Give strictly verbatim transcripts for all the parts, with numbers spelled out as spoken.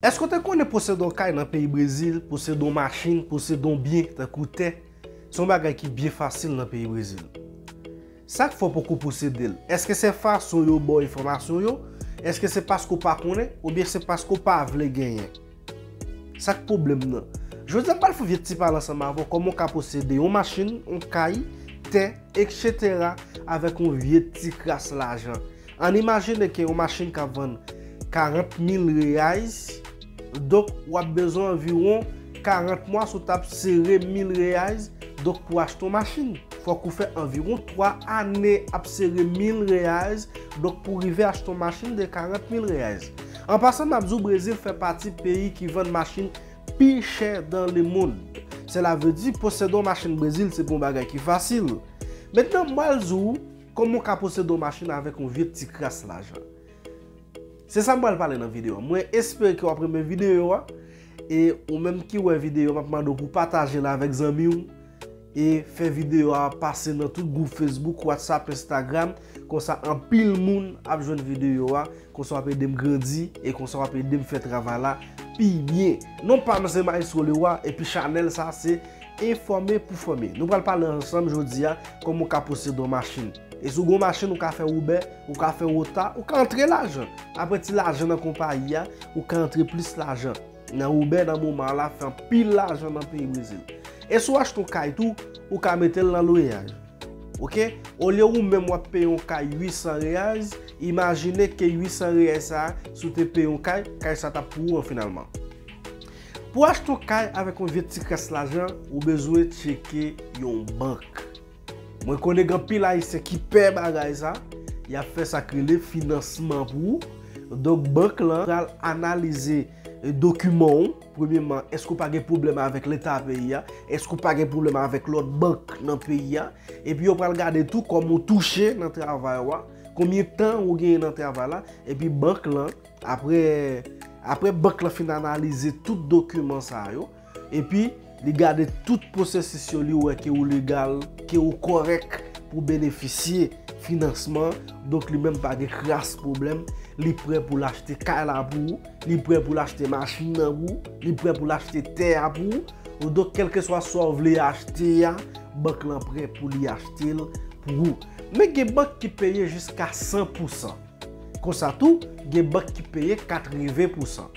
Èske w te konnen posede yon kay nan peyi Brezil, posede yon machin, posede yon byen tankou tè, se yon bagay ki byen fasil nan peyi Brezil? Sa k fè w poko posede l? Èske se fason yo ba w enfòmasyon yo? Èske se paske w pa konnen? Oubyen se paske w pa vle genyen? Sa k pwoblèm nan? Jodi a, m pral fè yon vye ti pale ansanm avè w kòman w ka posede yon machin, yon kay, tè, etsetera avèk yon vye ti kras lajan. Ann imajine ke yon machin ka vann karant mil reais, donk w ap bezwen anviwon karant mwa si w t ap sere mil reais, donk pou w achte yon machin. Fòk ou fè anviwon twa ane ap sere mil reais, donk pou w rive achte yon machin de karant mil reais. An pasan, m ap di w, Brezil fè pati peyi ki vann machin pi chè dans le monde. Sela vle di, posede yon machin Brezil, se pa yon bagay ki fasil. Mentnan, m pral di w kòman w ka posede yon machin avèk yon vye ti kras lajan. Se sa m pral pale nan videyo a. Mwen espere ke w ap renmen videyo a. E ou menm ki wè videyo a, m ap mande w pou w pataje l avèk zanmi w. E fè videyo a pase nan tout gwoup Facebook, WhatsApp, Instagram. Konsa anpil moun ap jwenn videyo a. Konsa w ap ede m grandi. E konsa w ap ede m fè travay la pi byen. Non pa m se Maestro Leroy. Epi chanèl sa se Enfòme pou fòme. Nou pral pale ansanm jodi a kòman w ka posede yon machin. E si w gen yon machin, ou ka fè Uber, ou ka fè Wota, ou ka antre lajan. Apre ti lajan nan konpayi a, ou ka antre plis lajan. Nan Uber, nan moman la, fè anpil lajan nan peyi Brezil. E si w achte yon kay tou, ou ka mete l nan lweyaj. Oke? Olye ou menm w ap peye yon kay uit san reais, imajine ke uit san reais sa, si w te peye yon kay, kay sa t ap pou ou an finalman. Pou w achte yon kay avèk yon vye ti kras lajan, ou bezwen tcheke yon bank. Mwen konnen gen anpil Ayisyen ki pè bagay sa, y ap fè sa k rele finansman pou ou. Donk, bank lan pral analize, e, dokiman w. Premyeman, èske w pa gen pwoblèm avèk leta peyi a? Èske w pa gen pwoblèm avèk lòt bank nan peyi a? Epi yo pral gade tou kòman w touche nan travay ou a, konbyen tan ou genyen nan travay la, epi bank lan, apre, apre bank lan fin analize tout dokiman sa yo, epi li gade tout pwosesis yo, li wè ke ou legal, ke ou kòrèk pou benefisye finansman, donk li menm pa gen kras pwoblèm, li prè pou l achte kay la pou ou, li prè pou l achte machin nan pou ou, li prè pou l achte tè a pou ou. Donk, kèlkeswa sa w vle achte a, bank lan prè pou li achte l pou ou. Men gen bank ki peye jiska san pousan. Konsa tou, gen bank ki peye katreven pousan.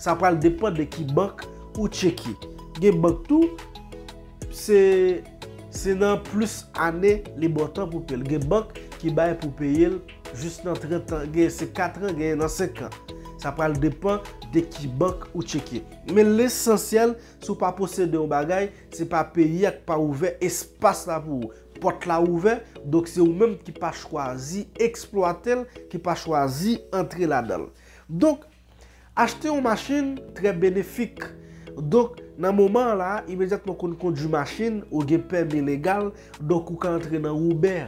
Sa pral depann de ki bank ou tcheke. Gen bank tou, se, se nan plis ane li ba w tan pou peye l. Gen bank ki bay pou peye l jis nan trant an, gen se kat an, gen nan senk an. Sa pral depann de ki bank ou tcheke. Men lesansyèl, si w pa posede yon bagay, se pa peyi a k pa ouvè espas la pou ou. Pòt la ouvè, donk se ou menm ki pa chwazi eksplwate l, ki pa chwazi antre ladan l. Donk, achte yon machin trè benefik. Donk, nan moman an la, imedyatman ke w kondui machin, ou gen pèmi legal, donk ou ka antre nan Uber.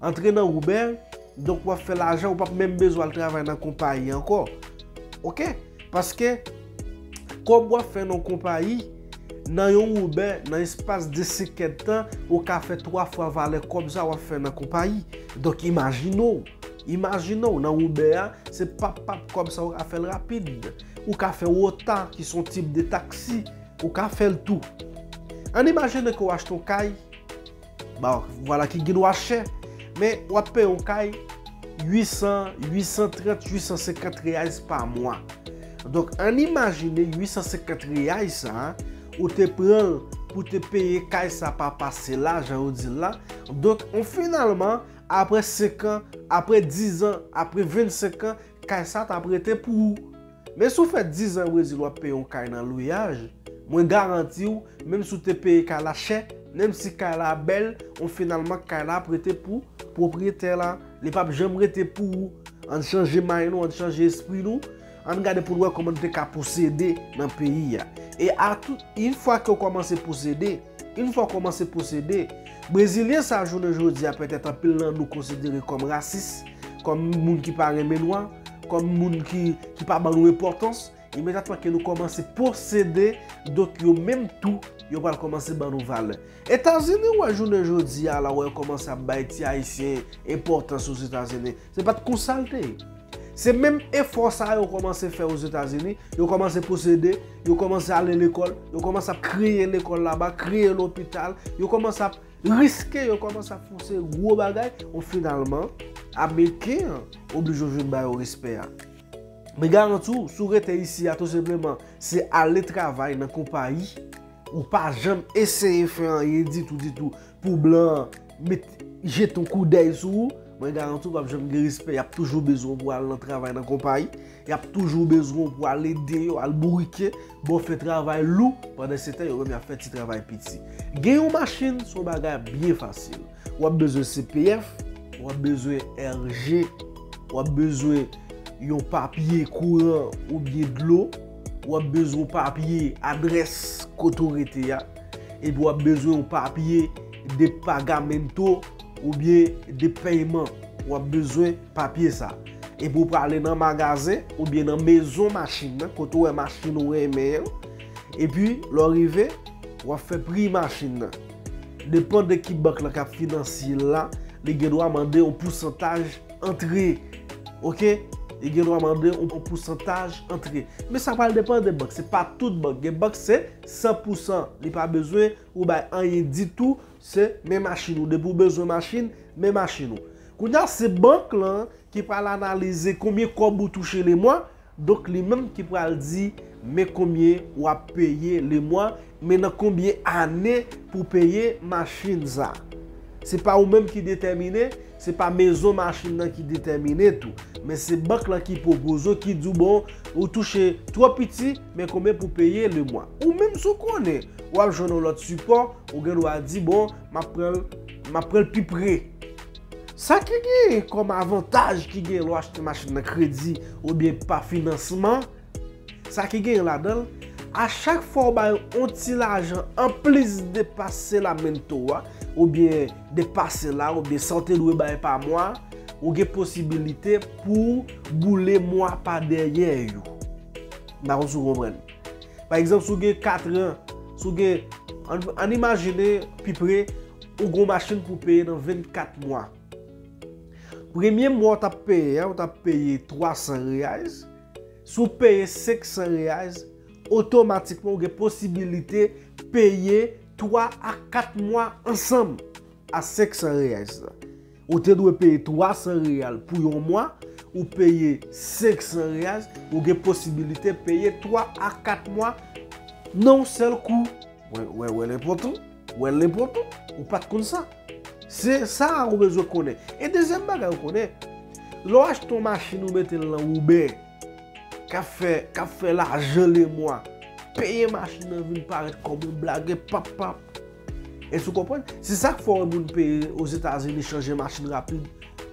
Antre nan Uber, donk w ap fè lajan, ou p ap menm bezwen al travay nan konpayi ankò. Oke? Paske kòb w ap fè nan konpayi, nan yon Uber, nan espas de senk èdtan, ou ka fè twa fwa valè kòb sa w ap fè nan konpayi. Donk, imajine w, imajine w, nan Uber a, se pap pap kòb sa w ka fè l rapid. Ou ka fè Wota, ki se yon tip de taksi, ou ka fè l tou. Ann imajine ke w achte yon kay, bon, vwala ki gen dwa chè, men w ap peye yon kay uit san, uit san trant, uit san senkant reais pa mwa. Donk, ann imajine uit san senkant reais sa, ou te pran l pou te peye kay sa pa pase la, jan yo di l la. Donk, ou finalman, apre senk an, apre diz an, apre vennsenk an, kay sa t ap rete pou ou. Men si w fè diz an Brezil w ap peye yon kay nan lweyaj, mwen garanti w, menm si w te peye kay la chè, menm si kay la bèl, ou finalman kay la ap rete pou pwopriyetè la. Li p ap janm rete pou ou. Ann chanje mind nou, ann chanje espri nou. Ann gade pou n wè kòman n te ka posede nan peyi a. E a tout, yon fwa ke w kòmanse posede, yon fwa w kòmanse posede, Brezilyen sa jounen jodi a, petèt anpil nan nou konsidere kòm rasis, kòm moun ki pa renmen nwa, kòm moun ki, ki pa ban nou enpòtans, imedyatman ke nou kòmanse posede, donk yo menm tou, yo pral kòmanse ban nou valè. Etazini, ou wè jounen jodi a la, wè yo kòmanse ap bay ti Ayisyen enpòtans Ozetazini. Se pa t konsa l te ye. Se menm efò sa yo kòmanse fè Ozetazini, yo kòmanse posede, yo kòmanse ale lekòl, yo kòmanse ap kreye lekòl laba, kreye lopital, yo kòmanse ap riske, yo kòmanse ap fè yon seri gwo bagay, ou finalman, Ameriken an oblije w jwenn ba yo respè a. Men garanti w, si w rete isi a tou senpleman, se ale travay nan konpayi, ou pa janm eseye fè anyen ditou, ditou, pou blan an met jete yon koudèy sou ou, mwen garanti w p ap janm gen respè. Y ap toujou bezwen w pou al nan travay nan konpayi. Y ap toujou bezwen w pou al ede yo, al bourike, ba w fè travay lou, pandan se tan yo menm y ap fè ti travay piti. Gen yon machin, se yon bagay byen fasil. W ap bezwen C P F, w ap bezwen R G, w ap bezwen yon papye kouran oubyen dlo, w ap bezwen yon papye adrès kote w rete a, epi w ap bezwen yon papye de pagamento oubyen de pèyman. W ap bezwen papye sa. Epi w prale nan magazen oubyen nan mezon machin nan, kote w wè machin ou renmen an. Epi, lè w rive, w ap fè pri machin nan. Depann de ki bank lan k ap finanse l la, li gen dwa mande yon pousantaj antre. Oke? Li gen dwa mande yon, yon pousantaj antre. Men sa pral depann de bank. Se pa tout bank. Gen bank se san pousan. Li pa bezwen ou bay anyen ditou. Se men machin ou. Depi w bezwen machin, men machin ou. Kounye a, se bank lan ki pral analize konbyen kòb ou touche lemwa. Donk, li menm ki pral di, men konbyen w ap peye lemwa, men nan konbyen ane pou w peye machin sa. Se pa ou menm ki detèmine, se pa mezon machin nan ki detèmine tou. Men se bank lan ki pwopoze w, ki di w, bon, ou touche twò piti, men konbyen pou w peye lemwa. Ou menm si w konnen, w ap jwenn yon lòt sipò, ou gen dwa di, bon, m ap pran l, m ap pran l pi pre. Sa ki genyen kòm avantaj ki genyen lè w achte machin nan kredi oubyen pa finansman, sa ki genyen ladan l, a chak fwa w bay yon ti lajan anplis de paselamento a, oubyen de pase la, oubyen sa w te dwe bay pa mwa, ou gen posibilite pou w boule mwa pa dèyè yo. M pa konn si w konprann. Pa egzanp, si w gen katran, si w gen, ann, ann imajine pi pre, ou gen yon machin pou w peye nan vennkat mwa. Premye mwa w t ap peye a, ou t ap peye twa san reais. Si w peye senk san reais, otomatikman ou gen posibilite peye twa a kat mwa ansanm a senk san reais la. Ou te dwe peye twa san real pou yon mwa, ou peye senk san reais, ou gen posibilite peye twa a kat mwa nan yon sèl kou. Wè, wè, wè l enpòtan. Wè l enpòtan. Ou pa t konn sa. Se sa a ou bezwen konnen. E dezyèm bagay ou konnen, lè w achte yon machin ou mete l nan woubè, k ap fè, k ap fè lajan lemwa, peye machin nan vin parèt kòm yon blag, e pap, pap. Èske w konprann? Se sa k fè w wè moun peye Ozetazini chanje machin rapid,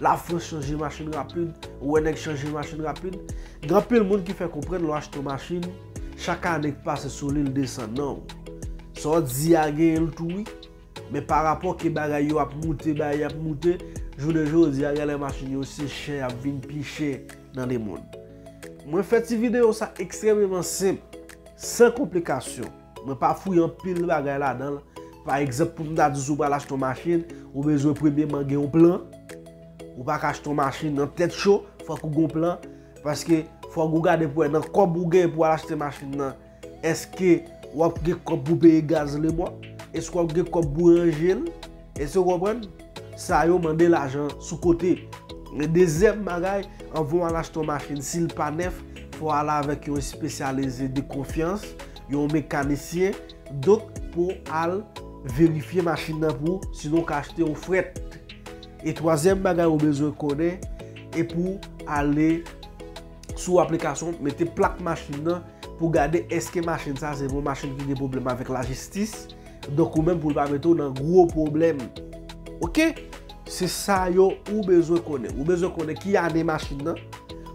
Lafrans chanje machin rapid, ou wè nèg chanje machin rapid. Gen anpil moun ki fè konprann lè w achte yon machin, chak ane k pase sou li l desann. Non. Sa w di a genyen l tou wi. Men parapò ke bagay yo ap moute, bagay yo ap moute, jounen jodi a, genlè machin yo se chè, y ap vin pi chè nan lemonn. Mwen fè ti videyo sa ekstrèmeman senp, san konplikasyon. Mwen pa fouye anpil bagay ladan l. Pa egzanp, pou m ta di w si w pral achte yon machin, ou bezwen premyeman gen yon plan. Ou pa ka achte yon machin nan tèt cho, fòk ou gen yon plan. Paske fòk ou gade pou wè nan kòb ou gen pou al achte machin nan, èske w ap gen kòb pou peye gaz lemwa? Èske w ap gen kòb pou ranje l? Èske w konprann? Sa yo mande lajan sou kote. E dezyèm bagay, anvan w al achte yon machin, si l pa nèf, fò w al avèk yon espesyalize de konfyans, yon mekanisyen, donk pou al verifye machin nan pou w, sinon w ka achte yon frèt. E twazyèm bagay ou bezwen konnen, e pou w ale sou aplikasyon, mete plak machin nan pou gade èske machin sa se yon machin ki gen pwoblèm avèk lajistis. Donk ou menm pou l pa mete w nan gwo pwoblèm. Oke? Se sa yo ou bezwen konnen. Ou bezwen konnen ki ane machin nan,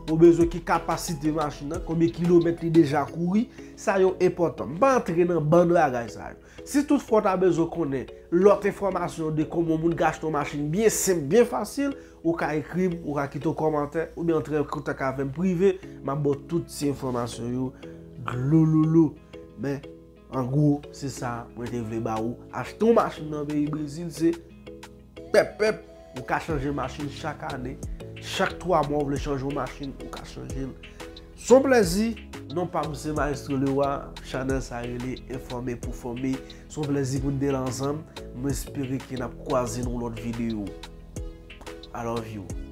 ou bezwen ki kapasite machin nan, konbyen kilomèt li deja kouri. Sa yo enpòtan. M pa antre nan bann bagay sa yo. Si toutfwa w ta bezwen konnen lòt enfòmasyon de kòman yon moun ka achte yon machin byen senp, byen fasil, ou ka ekri m, ou ka kite yon kòmantè, oubyen antre an kontak avè m prive, m ap ba w tout ti enfòmasyon yo dlololo. Men, an gwo, se sa mwen te vle ba ou. Achte yon machin nan peyi Brezil, se pèp, pèp. Ou ka chanje machin chak ane, Chak twa mwa ou vle chanje yon machin, ou ka chanje l. Se yon plèzi. Non pa m se Maestro Leroy. Chanèl sa rele Enfòme pou Fòme. Se yon plèzi pou n te la ansanm. Mwen espere ke n ap kwaze nan yon lòt videyo. I love you.